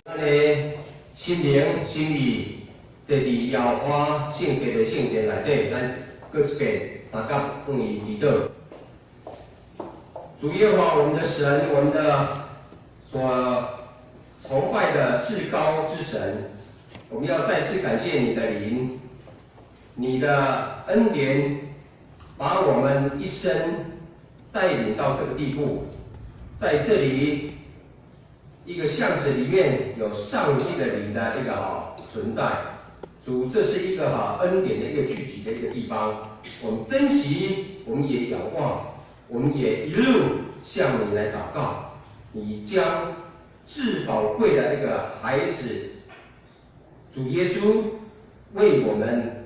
咱的心靈心意，坐佇耶和華聖潔的聖殿內底，咱閣一遍相佮向伊祈禱。主耶和華，我們的神，我們的所崇拜的至高之神，我們要再次感謝你的靈，你的恩典，把我們一生帶領到這個地步，在這裡一個巷子裡面有上帝的靈的一個存在，主，這是一個恩典的一個聚集的一個地方，我們珍惜，我們也仰望，我們也一路向你來禱告，你將至寶貴的一個孩子主耶穌為我們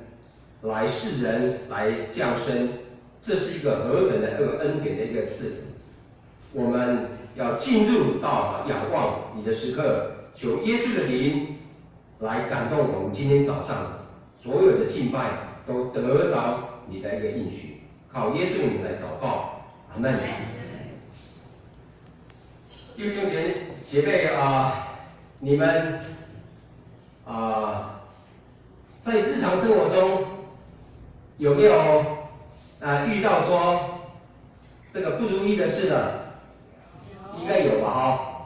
來世人來降生，這是一個何等的一個恩典的一個賜福。我們要進入到仰望你的時刻，求耶穌的靈來感動我們。今天早上所有的敬拜都得着你的一個應許，靠耶穌的名來禱告，阿門。弟兄姐妹啊，你們啊，在日常生活中有沒有啊遇到說這個不如意的事呢？應該有吧，哈。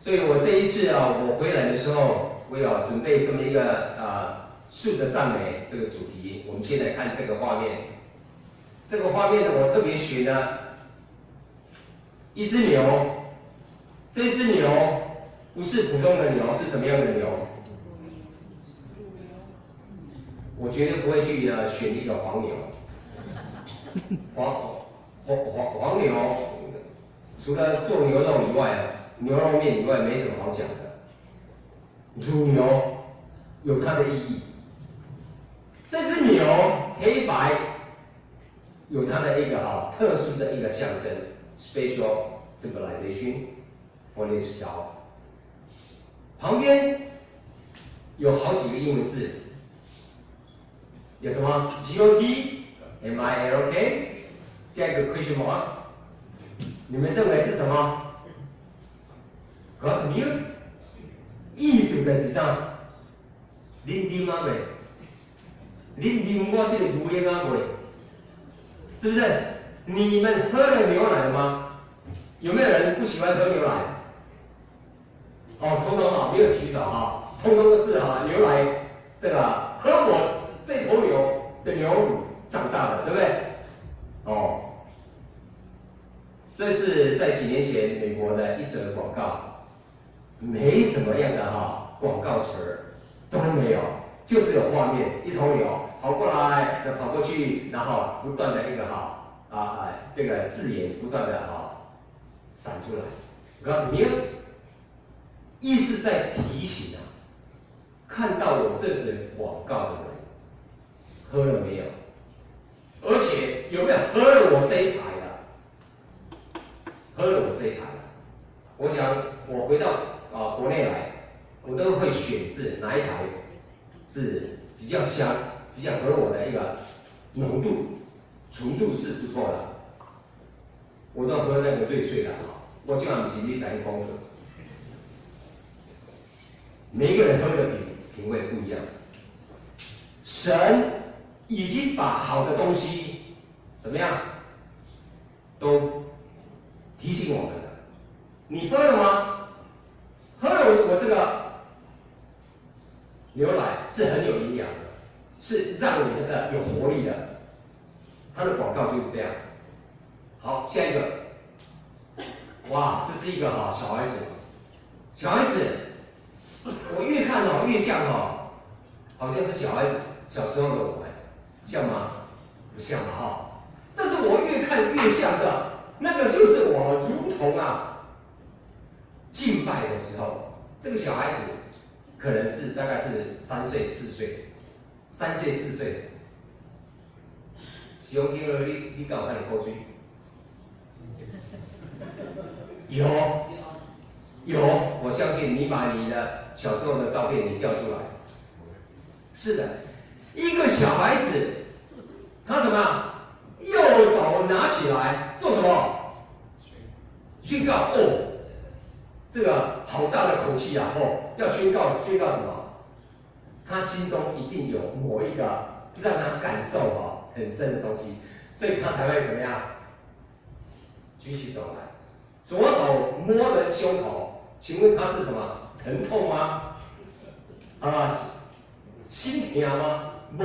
所以我這一次啊，我回來的時候，我要準備這麼一個啊樹的讚美這個主題。我們先來看這個畫面。這個畫面呢，我特別選了一隻牛。這隻牛不是普通的牛，是怎麼樣的牛？我絕對不會去選一個黃牛。黃牛除了做牛肉以外啊，牛肉麵以外沒什麼好講的。乳牛有它的意義。這隻牛黑白有它的一個特殊的一個象徵，special symbolization for this cow。旁邊有好幾個英文字，有什麼 GOT MILK，加一個 question mark，你們認為是什麼？Got milk，意思就是啥？恁啉啊未？恁啉我這個牛奶啊未？是不是？你們喝了牛奶了嗎？有沒有人不喜歡喝牛奶？哦，通通啊，沒有舉手哈，通通都是哈牛奶，這個喝我這頭牛的牛乳長大的，對不對？哦，這是在幾年前美國的一則廣告，沒什麼樣的哈廣告詞都沒有，就是有畫面，一頭牛跑過來，又跑過去，然後不斷的一個哈這個字眼不斷的哈閃出來，Got milk，意思在提醒啊，看到我這則廣告的人喝了沒有？而且有沒有喝了我這一排的？喝了我這一排的，我想我回到國內來，我都會選自哪一台是比較香、比較合我的一個濃度、純度是不錯的，我都喝那個瑞穗的啊，我這樣是你來風格。每一個人喝的品味不一樣，神已經把好的東西怎麼樣，都提醒我們了。你喝了嗎？喝了我這個牛奶是很有營養的，是讓你那個有活力的。它的廣告就是這樣。好，下一個，哇，這是一個哈小孩子，小孩子，我越看哦越像哦，好像是小孩子小時候的我們，像嗎？不像嘛哈。但是我越看越像的，那個就是我如同啊敬拜的時候，這個小孩子可能是大概是3歲4歲，3歲4歲。是講聽了你敢有遐爾古錐？有有，我相信你把你的小時候的照片你調出來。是的，一個小孩子，他怎麼右手拿起來做什麼？宣告哦，這個好大的口氣啊！吼，要宣告宣告什麼？他心中一定有某一個讓他感受哈很深的東西，所以他才會怎麼樣？舉起手來，左手摸着胸口，請問他是什麼？疼痛嗎？啊，心疼嗎？無，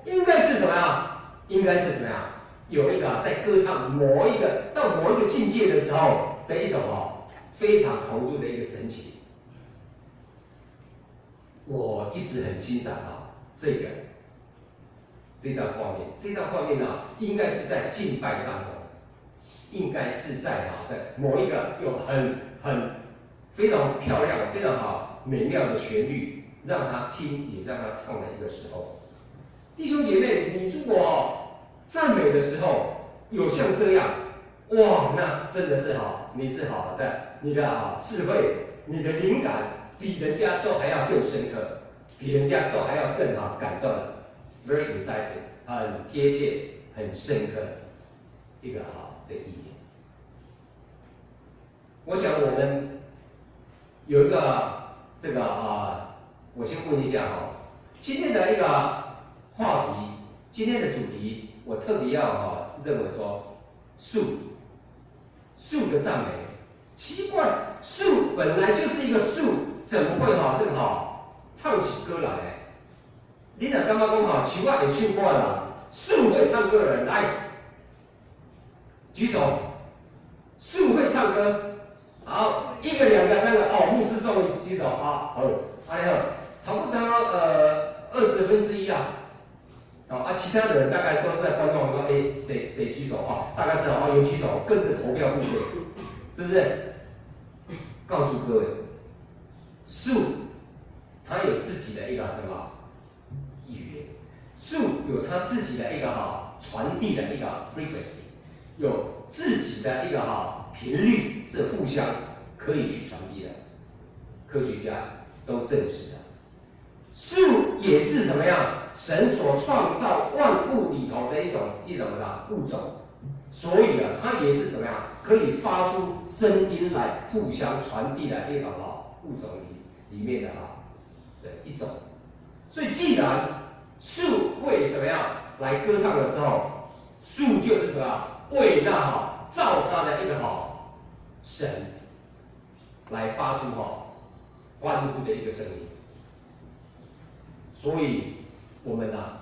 應該是什麼呀？應該是什麼呀？有一個在歌唱某一個到某一個境界的時候的一種哦非常投入的一個神情。我一直很欣賞啊這張畫面，這張畫面呢，應該是在敬拜當中，應該是在啊在某一個有很非常漂亮、非常好美妙的旋律，讓他聽也讓他唱的一個時候。弟兄姐妹，你如果讚美的時候有像這樣，哇，那真的是好，你是好在你的啊智慧、你的靈感比人家都還要更深刻，比人家都還要更好感受的，very incisive，很貼切、很深刻一個好的意義。我想我們有一個這個啊，我先問一下哈，今天的一個話題，今天的主題，我特別要哈認為說，樹的讚美，奇怪，樹本來就是一個樹，怎麼會哈這個哈唱起歌來？你若感覺講哈樹仔會唱歌啦，樹會唱歌的人來舉手，樹會唱歌，好，一個、兩個、三個，哦，牧師終於舉手，好，好，哎呀，差不多1/20啊。啊，其他的人大概都是在觀望，說，哎，誰舉手啊？大概是哦，有舉手，跟着投票部隊，是不是？告訴各位，樹它有自己的一個什麼語言？樹有它自己的一個哈傳遞的一個 frequency，有自己的一個哈頻率是互相可以去傳遞的，科學家都證實的。樹也是怎麼樣？神所創造萬物裡頭的一種什麼物種，所以啊，它也是怎麼樣可以發出聲音來互相傳遞的一種哈物種裡面的哈的一種。所以既然樹會怎麼樣來歌唱的時候，樹就是什麼為那哈造它的一個哈神來發出哈歡呼的一個聲音。所以我們啊，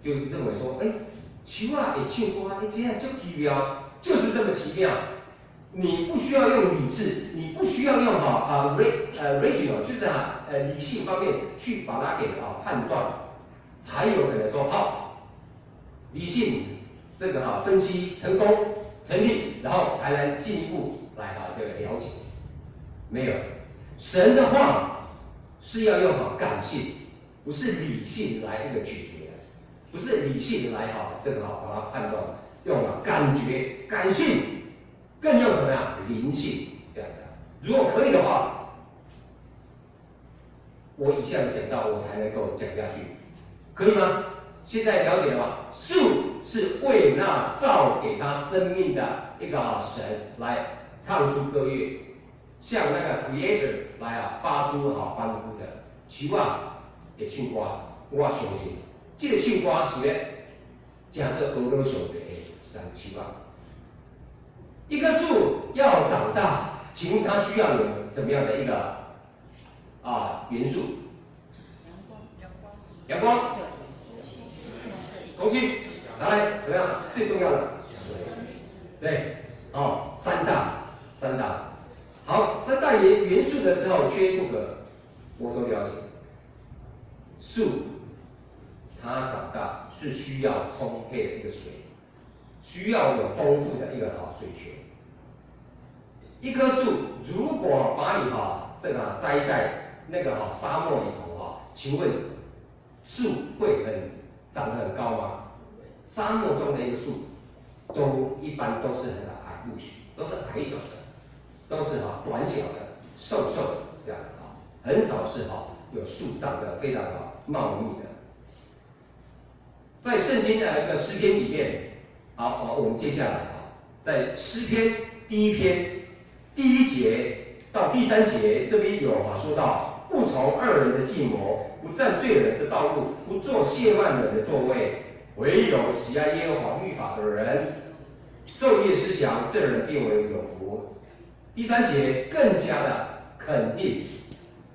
就認為說，哎，樹仔會唱歌，哎，這樣就奇妙，就是這麼奇妙。你不需要用理智，你不需要用哈啊 rational，就是啊理性方面去把它給啊判斷，才有可能說好，理性這個哈分析成功成立，然後才能進一步來哈這個了解。沒有，神的話是要用好感性，不是理性來一個解決的，不是理性來哈這個哈把它判斷，用了感覺、感性，更用什麼呀？靈性這樣的。如果可以的話，我以下講到，我才能夠講下去，可以嗎？現在了解了嗎？樹是為那造給他生命的一個神來唱出歌樂，向那個 Creator 來啊發出好歡呼的。樹仔會唱歌，我相信，這個唱歌是咧，叫做阿羅上帝的一張樹仔。一棵樹要長大，請問它需要有怎麼樣的一個啊元素？陽光，陽光，陽光，空氣，來怎麼樣？最重要的水，對，哦，三大，三大，好，三大元素的時候缺一不可，我都了解。樹，它長大是需要充沛的一個水，需要有豐富的一個好水泉。一棵樹如果把你哈這個栽在那個哈沙漠裡頭哈，請問樹會很長得很高嗎？沙漠中的一個樹，都一般都是很矮不都是矮種的，都是哈短小的、瘦瘦的這樣的啊，很少是哈有樹長得非常好茂密的。在聖經的一個詩篇裡面，好，我們接下來啊，在詩篇第一篇第一節，到第三节这边有啊说到，不从恶人的计谋，不站罪人的道路，不坐亵慢人的座位，唯有喜爱耶和华律法的人，昼夜思想，这人便为有福。第三节更加的肯定，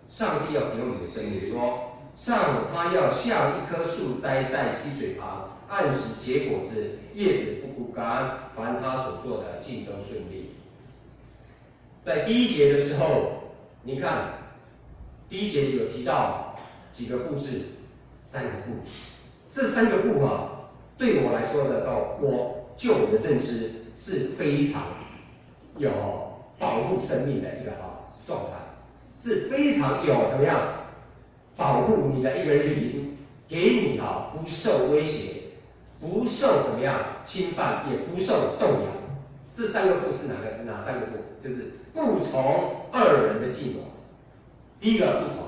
上帝要给我们的生命，说上他要像一棵树栽在溪水旁，按时结果子，叶子不枯干，凡他所做的尽都顺利。在第一节的时候，你看，第一节有提到几个不字，三个不。这三个不啊，对我来说的，我就我的认知是非常有保护生命的一个状态，是非常有怎么样保护你的一个灵，给你不受威胁，不受怎么样侵犯，也不受动摇。这三个不是哪三个不？就是不从恶人的计谋。第一个不从，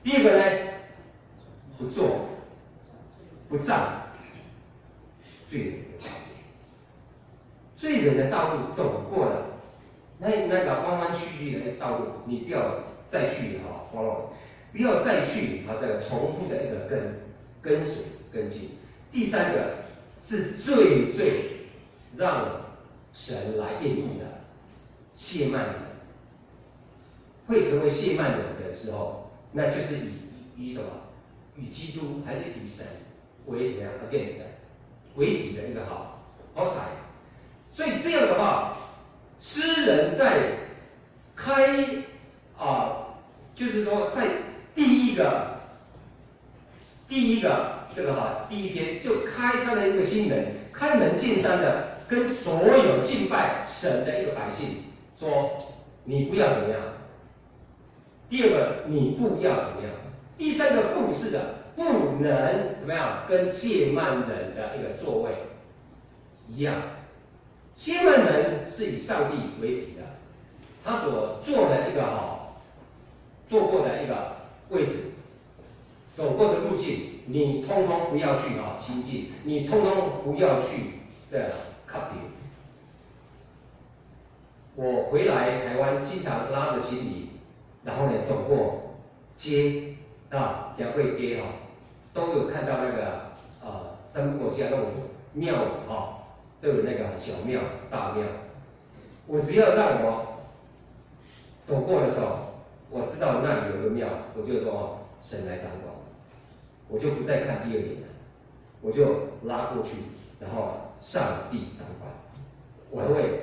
第二个呢，不坐，不站罪人的道路。罪人的道路走过了，那个弯弯曲曲的道路，你不要再去follow，不要再去这个重复的一个跟随跟进。第三个是最最让神来厌恶的亵慢人，会成为亵慢人的时候，那就是以什么？与基督还是与神为怎么样 against 为敌的一个hostile。所以这样的话，诗人在开啊，就是说在第一个这个第一篇就开他的一个心门，开门见山的跟所有敬拜神的一个百姓说：你不要怎么样。第二个，你不要怎么样。第三个不是的，不能怎么样，跟亵慢人的一个座位一样。亵慢人是以上帝为敌的，他所坐的一个坐过的一个位置，走过的路径，你通通不要去亲近，你通通不要去这 copy。我回来台湾，经常拉着行李，然后呢走过街啊，行过街都有看到那个三不五时那种庙都有那个小庙、大庙。我只要让我走过的时候，我知道那里有个庙，我就说神来掌管，我就不再看第二眼了，我就拉过去，然后上帝掌管，我会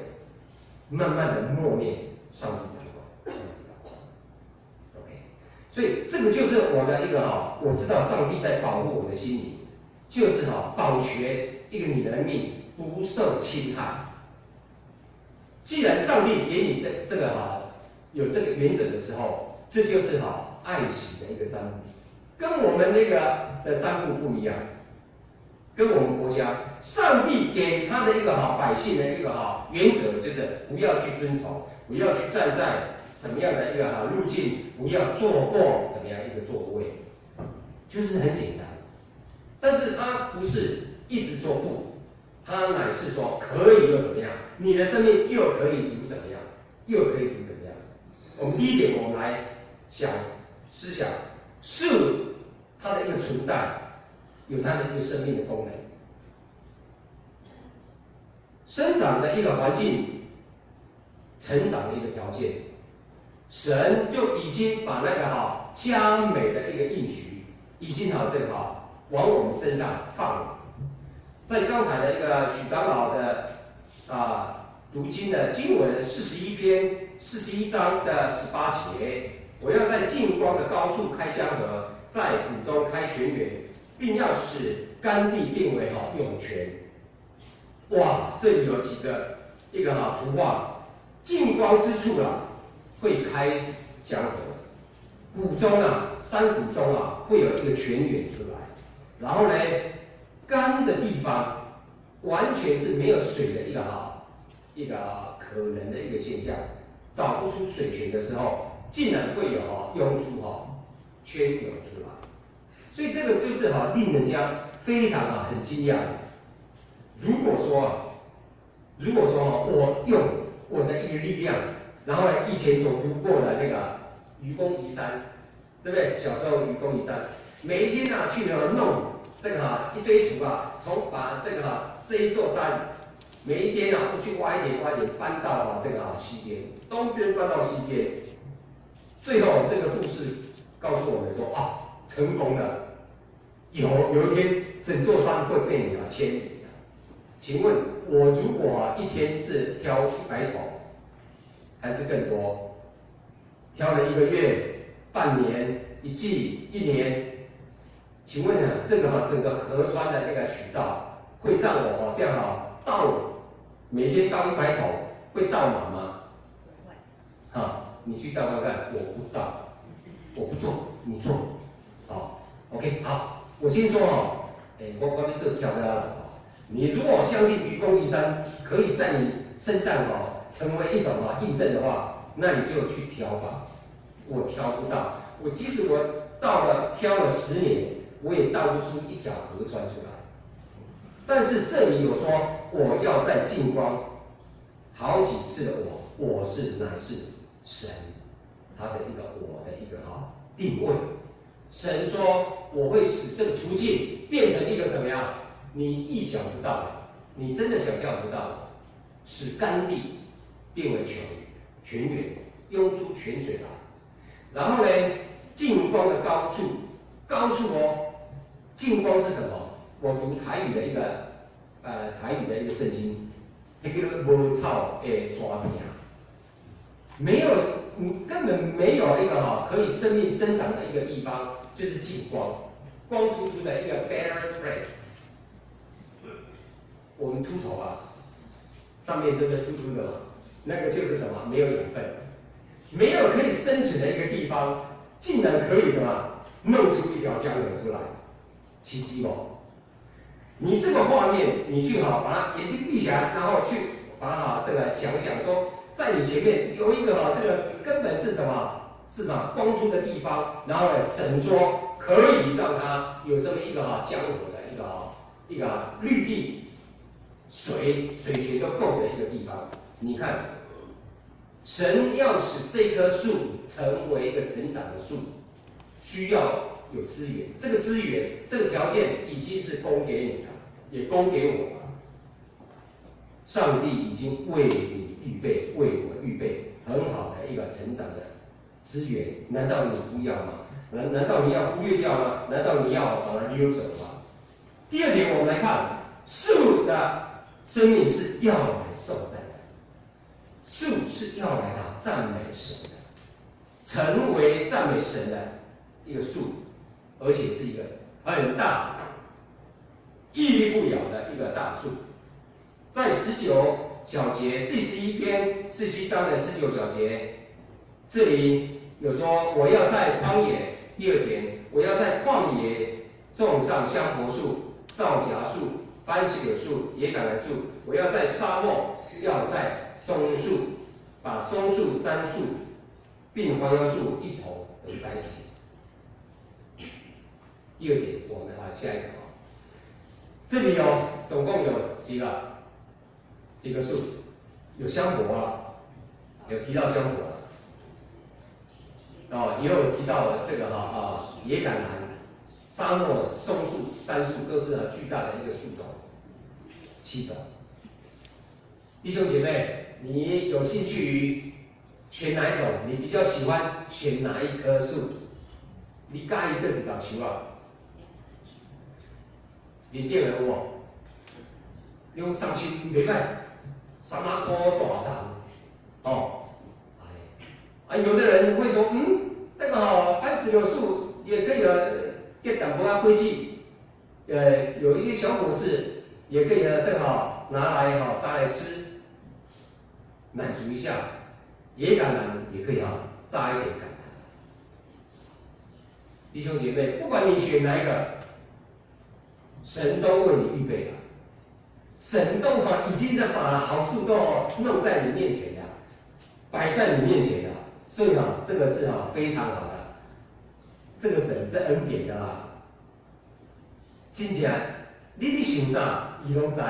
慢慢的默念上帝掌管，上帝掌管。OK，所以这个就是我的一个我知道上帝在保护我的心灵，就是保全一个你的命不受侵害。既然上帝给你这个有这个原则的时候，这就是爱惜的一个三不，跟我们那个的三不不一样。跟我们国家，上帝给他的一个百姓的一个原则，就是不要去遵从，不要去站在什么样的一个路径，不要坐过什么样一个座位，就是很简单。但是他不是一直说不，他乃是说可以又怎么样？你的生命又可以主怎么样？又可以主怎么样？我们第一点，我们来想思想树它的一个存在，有它的一个生命的功能，生长的一个环境，成长的一个条件，神就已经把那个佳美的一个应许，已经这个往我们身上放了。在刚才的一个许长老的读经的经文41篇41章的18节，我要在净光的高处开江河，在谷中开泉源，并要使干地变为涌泉。哇，这里有几个一个图画，净光之处啊会开江河，谷中啊山谷中啊会有一个泉源出来，然后呢干的地方完全是没有水的一个可能的一个现象，找不出水泉的时候，竟然会有涌出泉涌出来，所以这个就是令人家非常很惊讶。如果说我用我的一个力量来然後呢，以前所讀過的那個愚公移山，對不對？小時候愚公移山，每一天啊去呢弄這個哈一堆土啊，從把這個哈這一座山，每一天啊去挖一點挖一點，搬到啊這個啊西邊，東邊搬到西邊，最後這個故事告訴我們說啊，成功了，有一天整座山會被你啊遷移的。請問我如果一天是挑100桶，還是更多？挑了一個月、半年、一季、一年，請問呢，這個哈整個河川的那個渠道會讓我這樣哈倒，每天倒100桶，會倒滿嗎？哈，你去倒看看，我不倒，我不做，你做，好，OK，好，我先說哈，哎，我欲做挑了。你如果相信愚公移山可以在你身上哦成為一種啊印證的話，那你就去挑吧。我挑不到，我即使我到了挑了10年，我也倒不出一條河川出來。但是這裡有說，我要在淨光好幾次的我，我是乃是神，他的一個我的一個哈定位。神說我會使這個途徑變成一個怎麼樣？你意想不到的，你真的想象不到的，使乾地變為泉源，湧出泉水來。然後呢，淨光的高處，高處哦，淨光是什麼？我讀台語的一個，台語的一個聖經，彼叫做無草的山坪，沒有，你根本沒有一個哈可以生命生長的一個地方，就是淨光，光禿禿的一個 barren place。我們禿頭啊，上面都是禿禿的嘛，那個就是什麼？沒有養分，沒有可以生存的一個地方，竟然可以什麼弄出一條江河出來，奇蹟哦！你這個畫面，你去哈把它眼睛閉起來，然後去把它哈這個想想說，在你前面有一個哈這個根本是什麼？是什麼光禿的地方，然後呢，神說可以讓它有這麼一個哈江河的一個綠地。水泉都夠的一個地方，你看，神要使這棵樹成為一個成長的樹，需要有資源，這個資源、這個條件已經是供給你了，也供給我了。上帝已經為你預備，為我預備很好的一個成長的資源，難道你不要嗎？難道你要忽略掉嗎？難道你要把它溜走嗎？第二點，我們來看樹的生命是要來頌讚的，樹是要來啊讚美神的，成為讚美神的一個樹，而且是一個很大、屹立不搖的一個大樹。在19小節41篇41章的19小節，這裡有說：我要在曠野，第二點，我要在曠野種上香柏樹、皂莢樹、番石榴樹、野橄欖樹。我要在沙漠，要在松樹，把松樹、杉樹並黃楊樹一同得栽植。第二點，我們啊下一個啊，這裡有總共有幾個？幾個樹？有香柏啊，有提到香柏，哦，也有提到這個哈啊野橄欖、沙漠松樹、杉樹都是巨大的一個樹種，七種。弟兄姐妹，你有興趣於選哪一種？你比較喜歡選哪一棵樹？你佮意佗一種樹啊？面頂的有無？你講杉樹袂歹，三仔箍大叢，哦，哎，啊，有的人會說，這個哈番石榴樹也可以結淡薄仔果子，有一些小果子也可以呢，正好拿來哈摘來吃，滿足一下。野橄欖也可以啊，摘一點橄欖。弟兄姐妹，不管你選哪一個，神都為你預備了，神都哈已經在把好樹都弄在你面前了，擺在你面前了，所以啊，這個是啊非常好的，這個神是恩典的啦。真正，你咧想啥，伊攏知；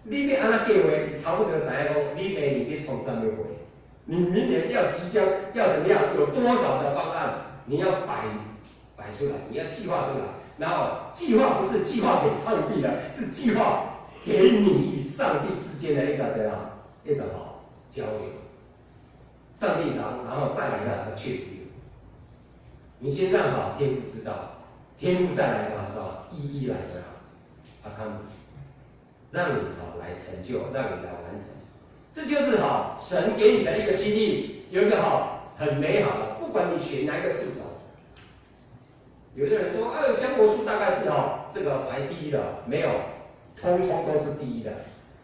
你欲按怎計劃，伊差不多知影講，你明年欲創啥物貨。你明年要即將要怎麼樣？有多少的方案？你要擺擺出來，你要計劃出來。然後計劃不是計劃給上帝的，是計劃給你與上帝之間的一個怎樣一種好交流。上帝然後再來的確定。你先讓好天父知道，天父再來的話，是吧？一一來怎樣？啊，他讓你好來成就，讓你來完成，這就是好神給你的一個心意，有一個好很美好的，不管你選哪一個樹種。有的人說，哎，香柏樹大概是哦這個排第一的，沒有，通通都是第一的，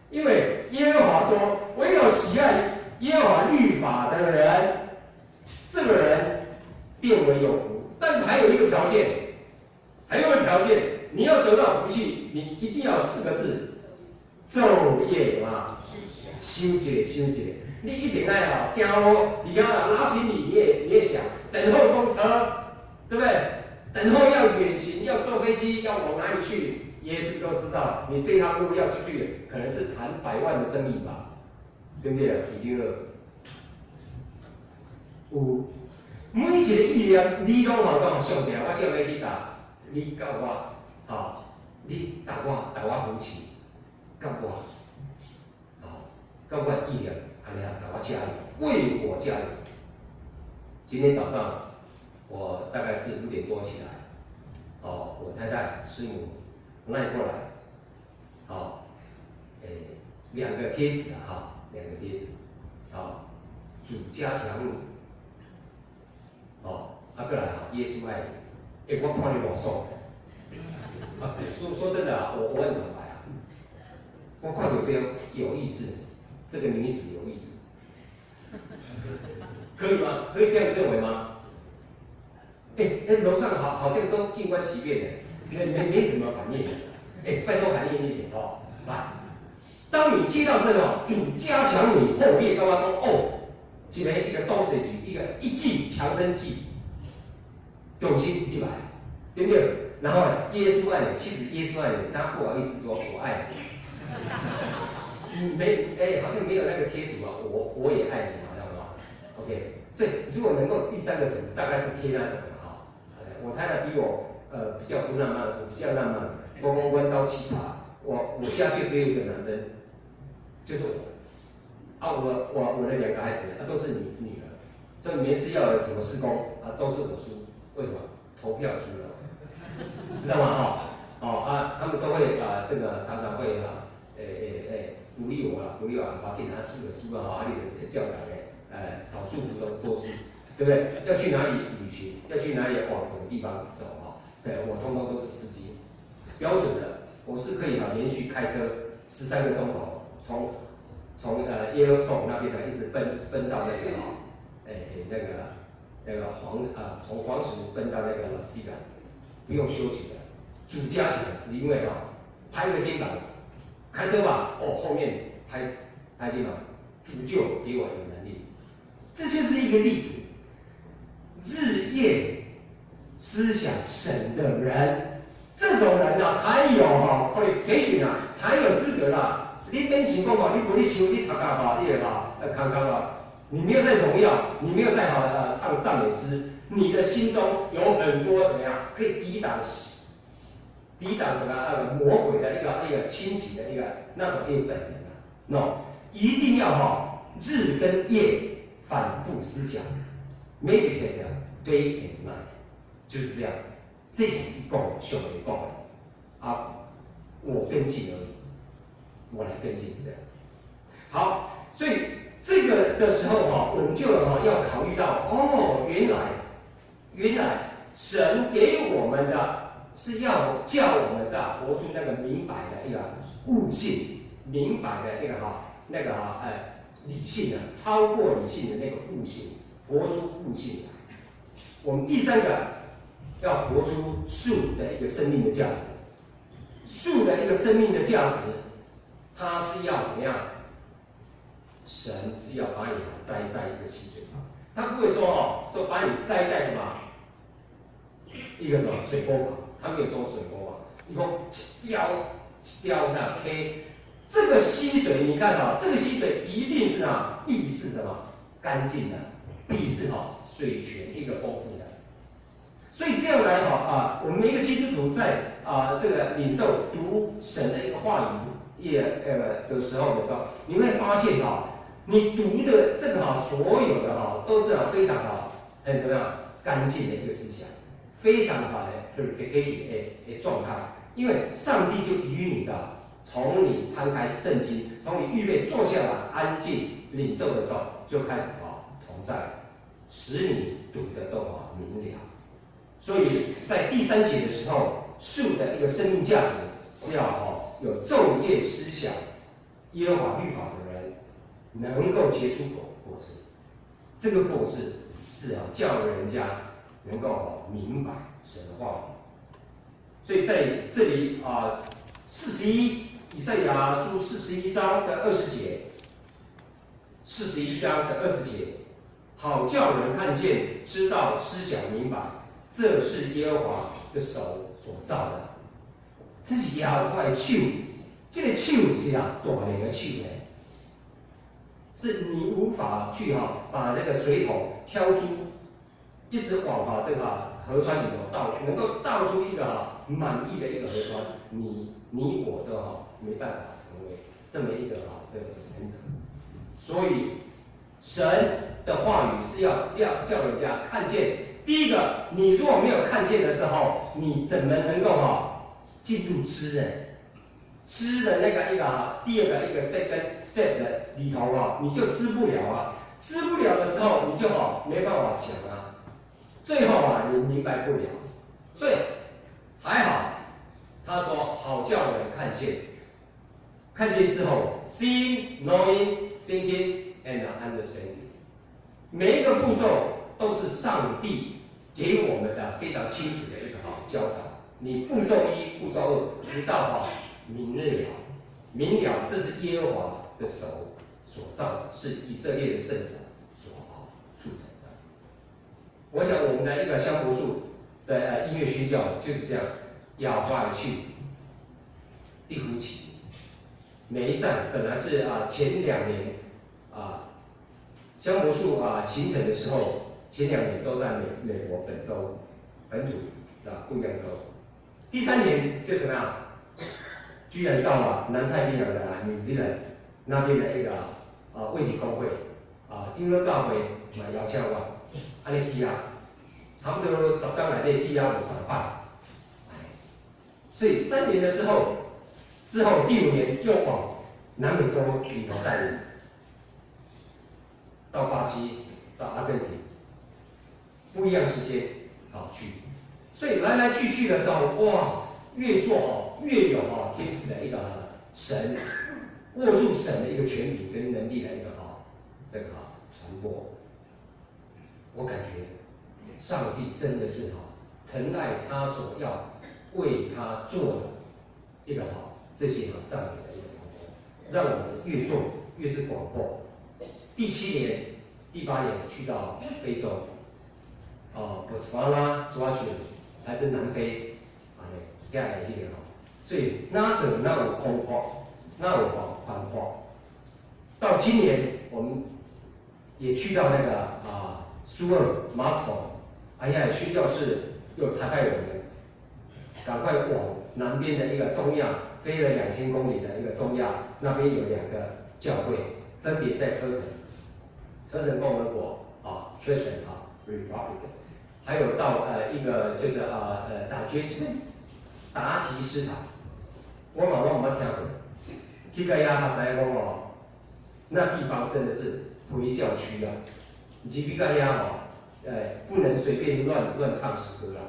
因為耶和華說，唯有喜愛耶和華律法的人，這個人便為有福。但是還有一個條件，還有一個條件，你要得到福氣，你一定要四個字：晝夜什麼？想一想一下，你一定愛吼，行路佇遐拉行李，你也想等候公車，對不對？等候要遠行，要坐飛機，要往哪裡去？耶穌都知道，你這趟路要出去，可能是談百萬的生意吧，對不對？已經了。有每一個意念，你攏吼講上帝，我叫你去答，你佮我，吼，你共我，共我扶持，佮我，吼，佮我意念，按呢共我加油，為我加油。今天早上我大概是5點多起來，哦，我太太師母賴過來，好，誒，兩個貼紙啊，哈，兩個貼紙，好，主加強你，哦，啊，過來哈，耶穌愛你，欸，我看你偌爽，啊，說說真的啊，我很坦白啊，我看到這樣有意思，這個女子有意思，可以嗎？可以這樣認為嗎？欸，那樓上好像都靜觀其變的，沒什麼反應。欸，拜託反應一點哦，來，當你接到這個主加強你後面剛剛說哦，一個一個 dosage，一個一劑強身劑，重新進來，對不對？然後耶穌愛你，其實耶穌愛你，他不好意思說我愛你，沒，哎，好像沒有那個貼圖啊，我也愛你，好像嗎？OK，所以如果能夠第三個圖，大概是貼那種的哈。我太太比我比較不浪漫，我比較浪漫。我講阮兜奇葩，我家就只有一個男生，就是我。啊，我的兩個孩子啊都是女兒，所以每次要有什麼事工啊都是我輸，為什麼？投票輸了，知道嗎？哈，哦啊，他們都會啊，這個常常會啊，欸鼓勵我啦，鼓勵我，把給他輸了輸了哈，啊你就叫大家，少數服從多數，對不對？要去哪裡旅行，要去哪裡往什麼地方走哈？對，我通通都是司機，標準的，我是可以啊連續開車13個鐘頭，從Yellowstone 那邊呢一直奔到那個哈，欸那個黃啊，從黃石奔到那個拉斯維加斯，不用休息的，主加起來，只因為哈拍個肩膀，開車吧，哦後面拍拍肩膀，主就給我有能力，這就是一個例子。日夜思想神的人，這種人啊，才有哈 qualification 啊，才有資格啦。你免想講哦，你無咧想你讀甲吼，你會哈康康啊，你沒有在榮耀，你沒有在好唱讚美詩，你的心中有很多怎麼樣可以抵擋什麼那個魔鬼的一個侵襲的一個那種一個本能啊，no，一定要哈日跟夜反覆思想，meditate day and night，就是這樣，這是伊講上帝講的啊，我跟進而已。我來跟進這樣，好，所以這個的時候哈，我們就哈要考慮到哦，原來神給我們的是要叫我們在活出那個明白的一個悟性，明白的一個哈那個哈哎理性的超過理性的那個悟性，活出悟性來。我們第三個要活出樹的一個生命的價值，樹的一個生命的價值。它是要怎麼樣？神是要把你栽在一個溪水旁，他不會說哦，說把你栽在什麼一個什麼水溝旁，他沒有說水溝啊，伊講一條一條那溪，這個溪水你看啊，這個溪水一定是啊，意是什麼？乾淨的，必是哈水泉一個豐富的。所以這樣來哈啊，我們每一個基督徒在啊這個領受讀神的一個話語也的時候，你會發現哈，你讀的這個哈所有的哈都是啊非常好，很怎麼樣乾淨的一個思想，非常好的 purification 的狀態，因為上帝就與你的，從你攤開聖經，從你預備坐下來安靜領受的時候，就開始啊同在，使你讀的都啊明了。所以在第三節的時候，樹的一個生命價值是要哦有晝夜思想耶和華律法的人，能夠結出果子。這個果子是啊叫人家能夠明白神的話語。所以在這裡啊，以賽亞書四十一章的二十節，四十一章的二十節，好叫人看見、知道、思想明白，這是耶和華的手所造的。這是耶和華的手，這個手是啊大能的手呢，是你無法去哈把那個水桶挑出，一直往哈這個河川裡頭倒，能夠倒出一個哈滿意的一個河川，你我都哈沒辦法成為這麼一個哈這個原則。所以神的話語是要叫人家看見。第一個，你如果沒有看見的時候，你怎麼能夠哈進入知呢？知的那個一個哈，第二個一個 second step 的裡頭啊，你就知不了啊，知不了的時候，你就哈沒辦法想啊，最後啊，你明白不了。所以還好，他說好叫人看見，看見之後，seeing, knowing, thinking and understanding，每一個步驟都是上帝給我們的非常清楚的一個哈教導。你步驟一、步驟二，直到哈明了，明了，這是耶和華的手所造的，是以色列的聖者所促成的。我想我們的一個香柏樹的音樂宣教就是這樣，耶和華的手，地扶起，每一站本來是啊前2年啊香柏樹啊形成的時候，前兩年都在美國本州本土的不一樣州，第三年就怎麼樣？居然到了南太平洋的紐西蘭那邊的一個啊衛理公會啊，長老教會嘛邀請我，按呢去啊，差不多10工內底去啊有三擺，所以3年的時候，之後第五年又往南美洲裡頭帶領，到巴西、到阿根廷，不一樣時間好去，所以來來去去的時候，哇，越做好越有哈天賦的一個神握住神的一個權柄跟能力的一個哈這個哈傳播，我感覺上帝真的是哈疼愛他所要為他做的一個哈這些哈讚美的一個傳播，讓我們越做越是廣闊。第七年、第八年去到非洲，哦，博斯瓦納、斯瓦全還是南非，啊，遐的彼個吼，所以哪做哪有空闊，哪有寬闊。到今年我們也去到那個啊蘇俄馬斯克，哎呀，宣教士又差派我們，趕快往南邊的一個中亞飛了2000公里的一個中亞，那邊有兩個教會，分別在車臣，車臣共和國啊，車臣啊，Republic，還有到一個就是啊達吉斯坦，我嘛攏毋捌聽過，去到遐才知影講哦，那地方真的是回教區啊，你去到遐吼，不能隨便亂亂唱詩歌啦，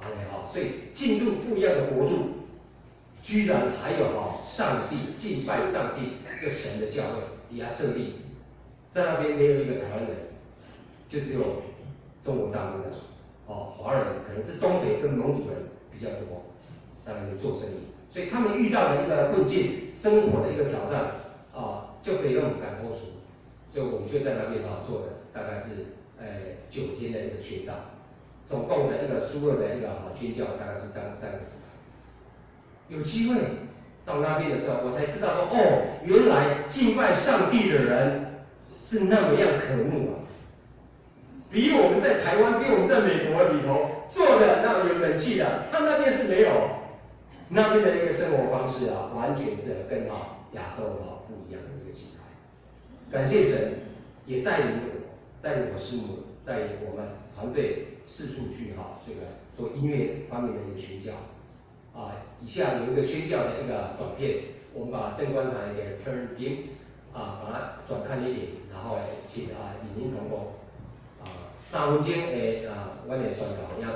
按呢吼，所以進入不一樣的國度，居然還有哈上帝敬拜上帝一個神的教會底下設立，在那邊沒有一個台灣人，就只有中國大陸的哦華人，可能是東北跟蒙古人比較多，在那邊做生意，所以他們遇到的一個困境、生活的一個挑戰啊，就這樣敢過數，所以我們就在那邊啊做了大概是9天的一個宣道，總共的一個蘇俄的一個啊宣教大概是將3個。有機會到那邊的時候，我才知道說，哦，原來敬拜上帝的人是那麼樣渴慕啊，比我們在台灣，比我們在美國裡頭坐的那有冷氣的，他那邊是沒有，那邊的一個生活方式啊，完全是跟亞洲不一樣的一個形態。感謝神，也帶領我，帶領我師母，帶領我們團隊四處去這個做音樂方面的一個宣教。啊，以下有一個宣教的一個短片，我們把燈光台給 turn dim，啊，把它轉看一點，然後請李寧同工，3分鐘的阮的宣教影片，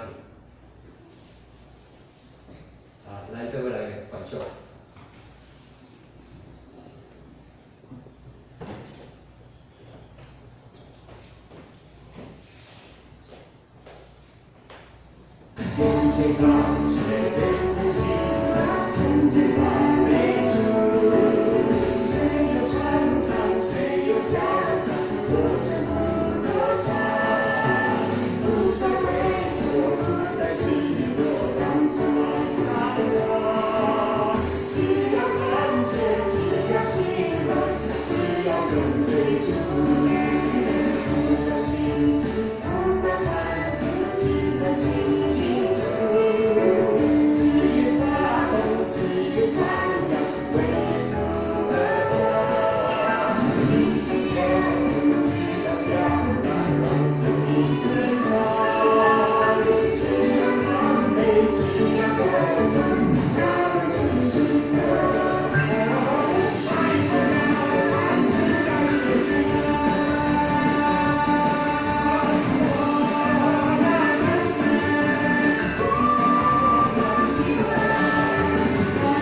啊，來這位來觀賞。天天感謝，天天喜樂，天天讚美主。雖有成長，雖有挑戰，我絕不躲閃。不再畏縮，不再寂寞，當主來我。只要感謝，只要喜樂，只要跟隨主。不管心情，不管環境，只管親近主。只願撒種，只願傳揚，為耶穌而活。一心耶穌，只要表達，讓生命更大。只要讚美，只要歌頌，當主時刻。愛的愛是感謝喜樂。我要感謝，我要喜樂，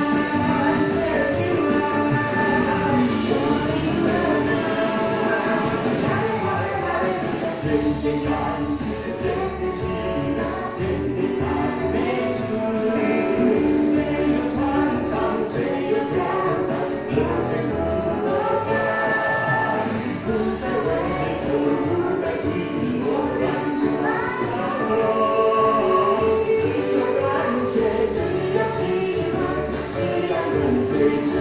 感謝喜樂，我靈得著。天天感謝，天天喜樂，天天讚美主。雖有成長，雖有挑戰，我絕不躲閃。不再畏縮，不再寂寞，讓主來我。只要感謝，只要喜樂，只要跟隨主。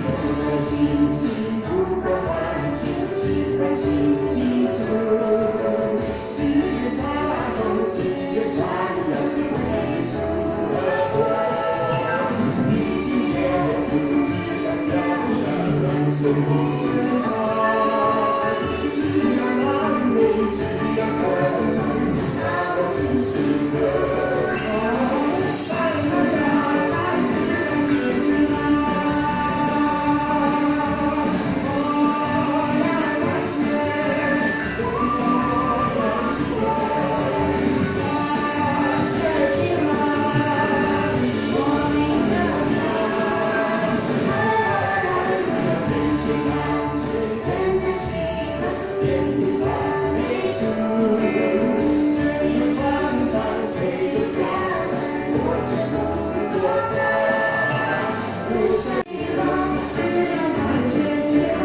不管心情，不管環境，只管親近主。只願撒種，只願傳揚，為耶穌而活。一心耶穌，只要表達，讓生命更大。只要讚美，只要歌頌，當主時刻。愛的愛是感謝喜樂。我要感謝，我要喜樂，感謝喜樂，我靈得著。天天感謝，天天喜樂，天天讚美主。雖有成長，雖有挑戰，我絕不躲閃。不再喜樂，只要感謝喜樂，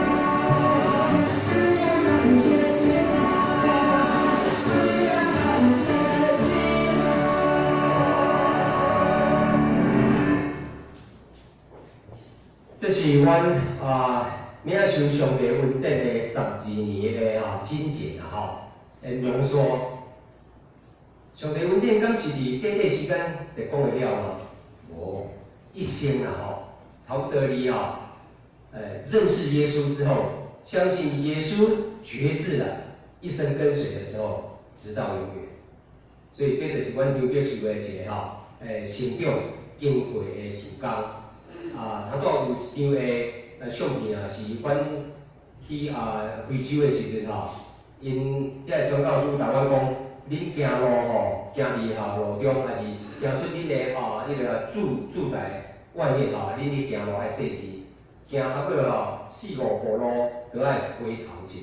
只要感謝喜樂，只要感謝喜樂。這是阮領受上帝恩典的12年的經節啦吼，濃縮。上帝恩典敢是佇短短時間就講會了嗎？無，一生啊吼，差不多你吼，認識耶穌之後，相信耶穌決志了，一生跟隨的時候，直到永遠。所以這就是阮張柏樹的一個吼，成長經過的時間。啊，頭拄有一張的相片啊，是阮去非洲的時陣吼，𪜶遐個宣教師共阮講，恁行路吼，行佇路中，抑是行出恁的彼個住宅外面吼，恁去行路愛細緻，行差不多吼四五步路，都愛回頭一下。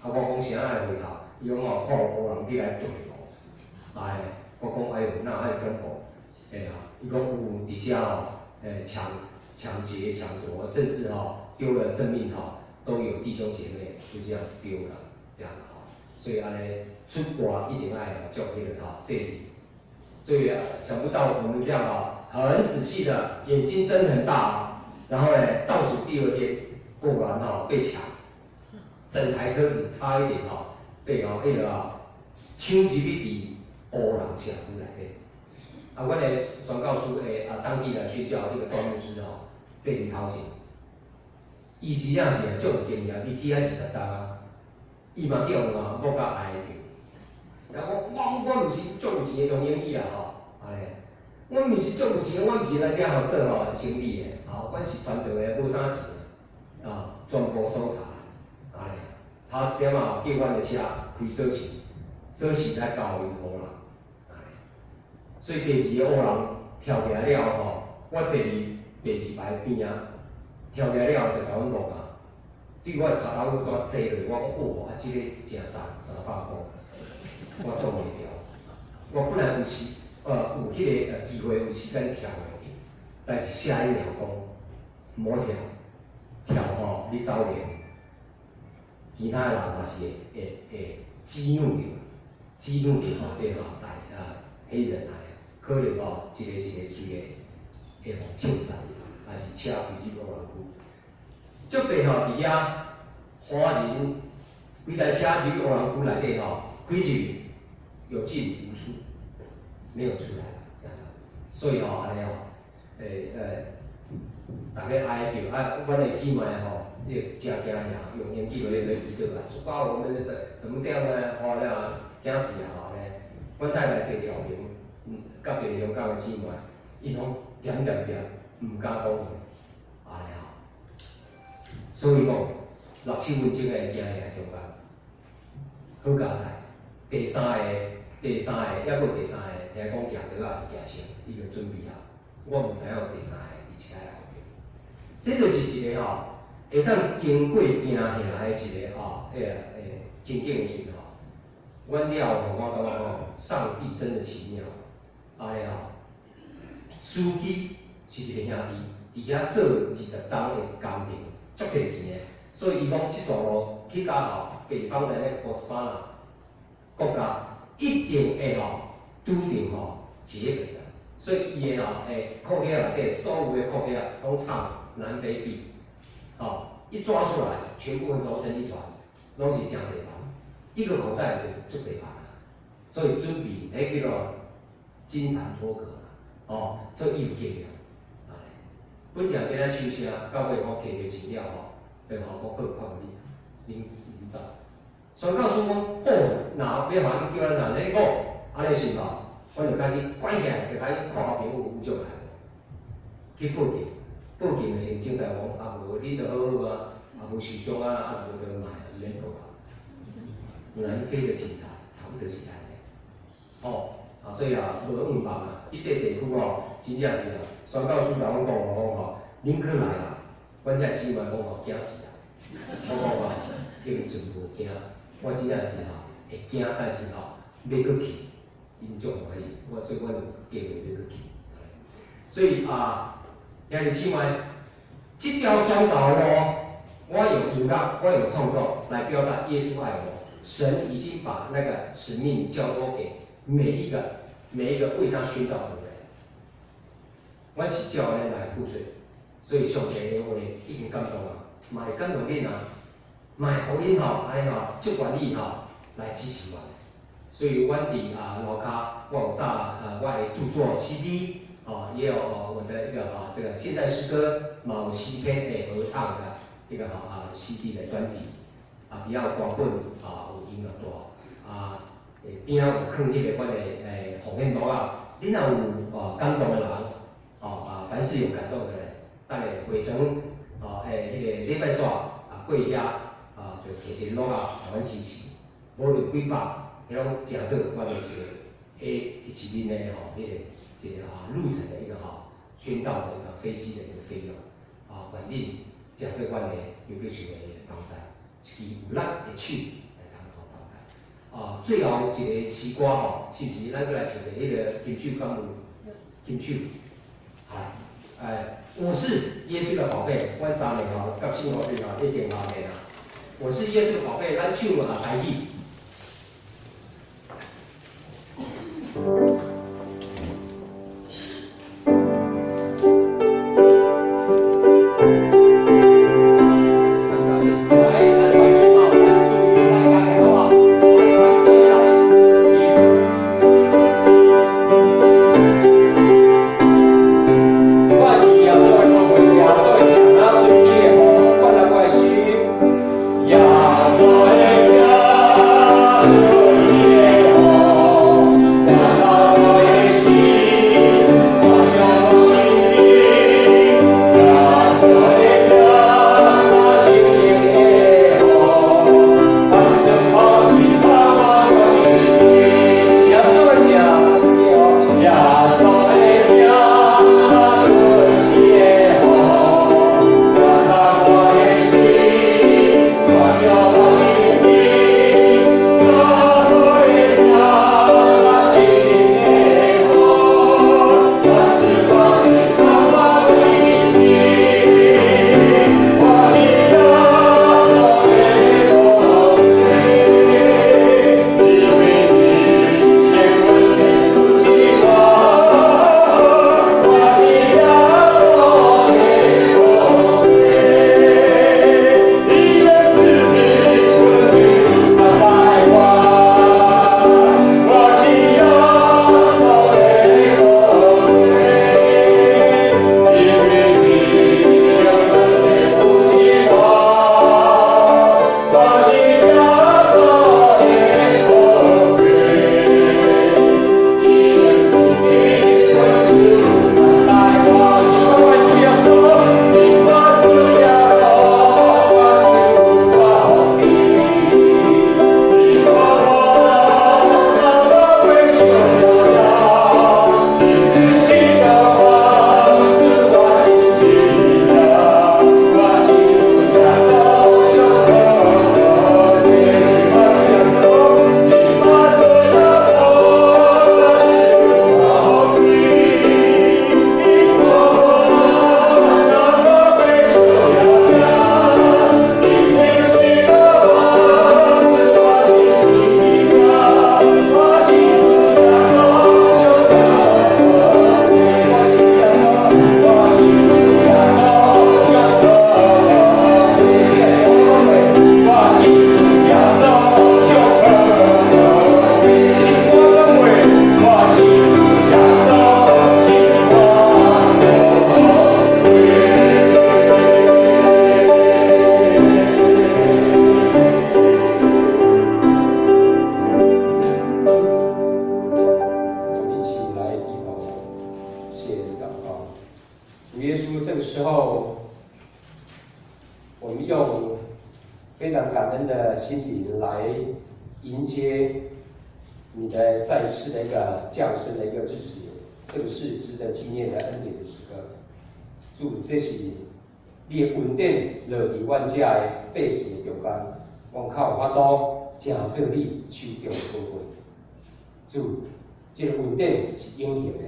啊，我講啥愛回頭？伊講吼看有烏人佇來對路，哎，我講哎喲，哪遐恐怖？嘿啊！伊講有佇遮吼，搶劫、搶奪，甚至吼丟了生命吼，都有弟兄姐妹就這樣丟了，這樣吼，所以按呢出國一定愛做彼個吼設計，所以想不到我們這樣啊，很仔細的，眼睛睜很大，然後呢，倒數第二天果然吼被搶，整台車子差一點吼被吼彼個啊搶入去佇烏人社區內底。啊，阮的宣教師的啊，當地的宣教彼個段牧師吼，坐佇頭前，伊真正是足有經驗，伊去遐20冬啊，伊嘛叫人啊摸甲哀叫。然後我毋是足有錢的用英語啦吼，按呢，我毋是足有錢，我毋是來遮吼做吼生意的，吼，阮是傳道的，無啥錢，啊，全部搜查，按呢，差一點仔叫阮的車開鎖匙，鎖匙來交予烏人。所以第二個烏人跳起來了吼，我坐佇第二排邊仔，跳起來了就共阮摸啊，對我的跤頭骨怎坐落，我講哦，啊，這個誠重300磅，我擋袂牢。我本來有時有彼個機會有時間跳落去，但是下一秒講毋好跳，跳吼你走袂，其他的人嘛是會激怒著，激怒著吼這吼大啊黑人啊。可能吼，一个一個隨會會予槍殺，還是車開入烏人區。足濟吼佇遐華人規台車入去烏人區內底吼，開入去有進無出，沒有出來，這樣。所以吼，按呢吼，逐家哀叫啊，阮的姊妹吼，伊誠驚嚇，用英語來來祈禱啊，說啊，我們怎麼這樣呢？吼，了驚死啊！吼，按呢，阮太太坐佇後邊。佮別個香港的姊妹，𪜶攏恬恬恬，毋敢講話，按呢吼。所以講，六七分鐘的驚嚇中間，好佳哉。第三个，第三个，抑閣有第三个，聽講舉刀仔是舉槍，已經準備好。我毋知影有第三個佇車的後面。這就是一個吼，會當經過驚嚇的一個吼，彼個情景的時吼，阮了後，我感覺講，上帝真的奇妙。按呢吼，司機是一個兄弟，佇遐做20冬的工程，足濟錢的，所以伊講這段路去到吼北方的那個博斯巴納國家，一定會吼拄著吼劫匪的，所以伊的吼褲仔內底所有的褲仔攏藏南非幣，吼一抓出來，全部揉成一團，攏是誠濟萬，一個口袋就足濟萬啊，所以準備彼叫做金蟬脫殼哦，所以伊有經驗。本正今仔手聲，到尾我摕著錢了吼，就吼我閣看你，恁恁走。宣教師講好，若欲還叫咱按呢講，按呢是吼，阮就趕緊關起來，就趕緊看我朋友有種來無，去報警，報警的時陣，警察講啊無，你著好好啊，啊無受傷啊，啊無就嘛毋免報啊。原來飛著警察藏得起來的，哦，啊所以啊，無五萬啊，彼塊地區吼，真正是啊，宣教師共阮講講吼，恁去來啦，阮遐姊妹講吼驚死啊，我講啊，完全無驚，我真正是吼會驚，但是吼欲閣去，𪜶足歡喜，我所以阮就計劃欲閣去。所以啊，兄弟姊妹，這條宣道路，我用音樂，我用創作來表達耶穌愛我。神已經把那個使命交託給每一個為他宣道的人。阮是照按呢來付稅，所以上帝的話已經感動啊，嘛會感動恁啊，嘛會予恁吼，按呢吼，足願意吼來支持阮。所以阮佇啊樓跤，我有早啊我的著作 CD，哦，也有我的一個啊這個現代詩歌，嘛有詩篇的合唱的一個啊 CD 的專輯，啊，比較歌本啊有音樂帶，啊，邊仔有囥彼個阮的奉獻簿啊，恁若有啊感動的人，哦啊，凡是有感動的人，等下會長哦彼個禮拜煞啊過遐啊，就提一個簿仔予阮支持，無論幾百，彼攏誠做阮的一個 A 一級的吼，彼個一個啊路程的一個吼宣道的一個飛機的一個費用，啊，反正誠做阮的劉必樹的幫助，一支有力的手來通好幫助。啊，最後一個詩歌吼，是毋是咱閣來唱一個彼個金手敢有？金手。好，哎，我是耶穌的寶貝，阮三个吼，佮新華對吼已經後面啊。我是耶穌的寶貝，咱唱啊台語。主，這個恩典是永恆的，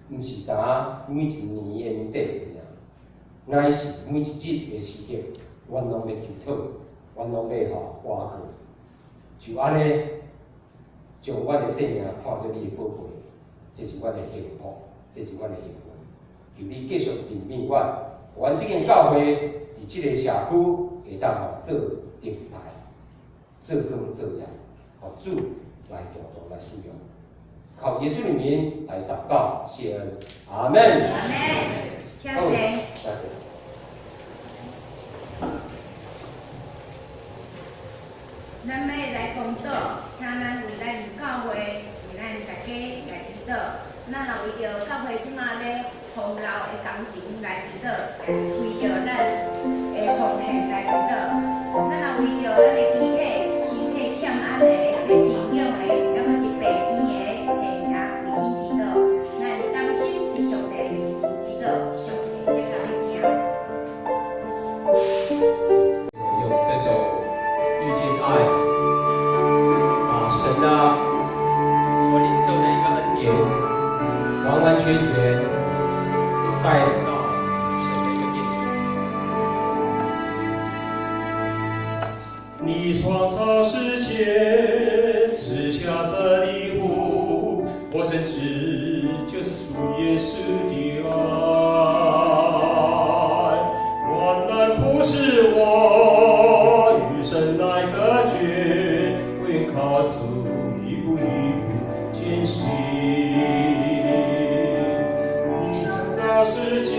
毋是單每一年的年底爾，乃是每一日的時刻，阮攏欲求討，阮攏欲吼倚靠。就按呢，將阮的性命看做你的寶貝，這是阮的幸福，這是阮的幸運。求你繼續憐憫阮，予阮這間教會佇這個社區會當吼做燈台，做光做鹽，予主來大大來使用，靠耶穌的名來禱告，謝恩，阿門。阿門。請坐。請坐。咱欲來公禱，請咱為咱教會，為咱大家來祈禱。咱也為著教會這馬咧封樓的工程來祈禱，為著咱的奉獻來祈禱。咱也為著咱的肢體身體欠安的、咧飼養的，猶閣佇病院的病人為𪜶祈禱。咱同心佇上帝面前祈禱，上帝會共你聽。用這首《遇見愛》，把神啊所領受的一個恩典，完完全全你創造世界，賜下這禮物，我深知就是主耶穌的愛。患難不使我與神來隔絕，我願靠主一步一步前行。你創造世界，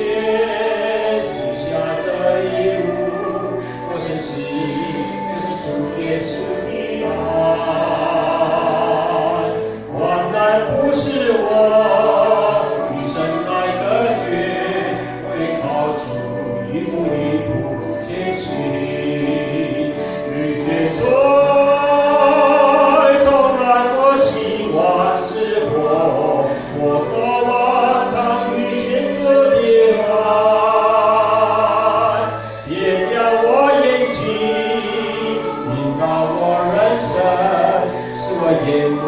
賜下這禮物，我深知這是主耶穌的愛。患難不使我與神來隔絕，我願靠主一步一步前行。遇見主，重燃我希望之火，我渴望常遇見主的愛，點亮我眼睛，引導我人生，使我眼目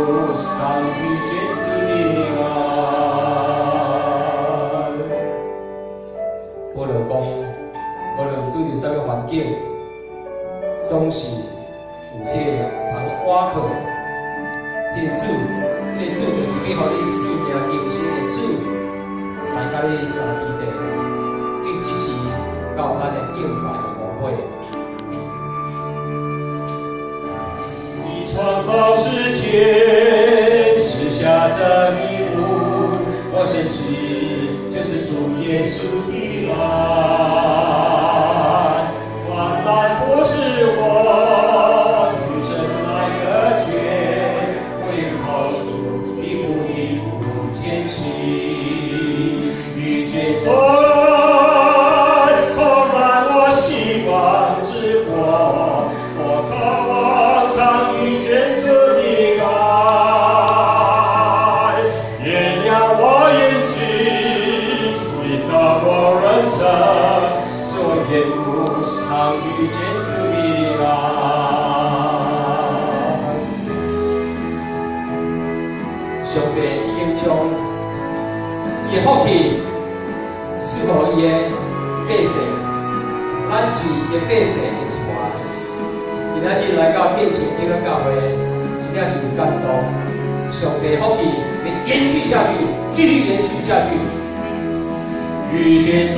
常遇見主的愛。保羅講，無論拄著啥物環境，總是有彼個通倚靠，彼個主，彼個主就是欲予你生命更新的主，來佮你相基地，對這時到咱的敬拜的幕會。你創造世界，賜下這禮物，我深知就是主耶穌的愛。患難不使我與神來隔絕，我願靠主一步一步前行。遇見主，重燃我希望之火，我渴望常遇見主的愛，點亮我眼睛，引導我人生，使我眼目常遇見主的愛。上帝已經將伊的福氣賜予伊的百姓，咱是伊的百姓的一員。今仔日來到建成長老教會，真正是有感動。上帝福氣會延續下去，繼續延續下去。遇見主，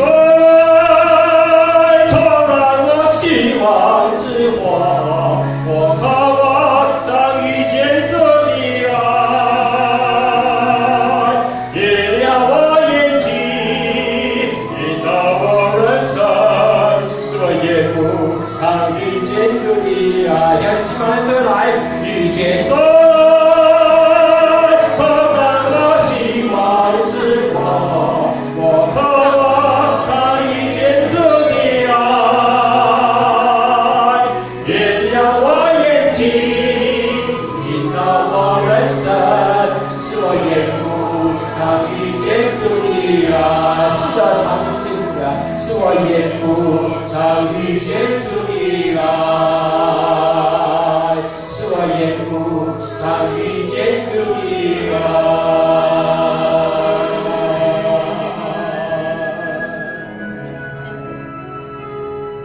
重燃我希望之火，我渴望常遇見主的愛，點亮我眼睛，引導我人生，使我眼目常遇見主的愛。兄弟姊妹，咱做來遇見主，重燃我希望之火，我渴望常遇見主的愛，點亮我眼睛，引導我人生，使我眼目常遇見主的愛。是的，常遇見主的愛，使我眼目常遇見主的愛，使我眼目常遇見主的愛。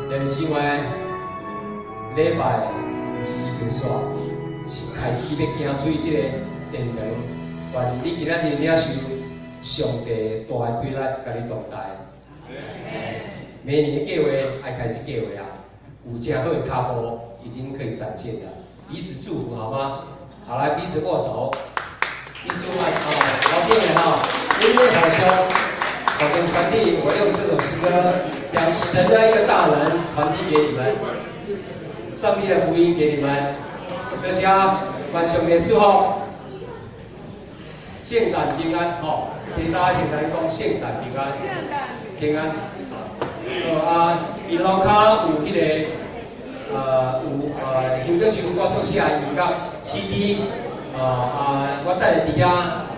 兄弟姊妹，禮拜毋是已經煞，是開始欲行出這個殿堂。願你今仔日領受上帝大的氣力，佮你同在。明年的計劃愛開始計劃啊，有誠好的跤步已經可以展現了，彼此祝福好嗎？好，來彼此握手，彼此握手，好聽的哈，因為好像好像傳遞，我用這首詩歌將神的一個大能傳遞給你們，上帝的福音給你們，多謝，願上帝賜福，聖誕平安，吼，其他聖誕講聖誕平安，平安。啊，伊樓跤有彼個，有香港市我所寫的音樂 CD，啊，我等下佇遐，吼。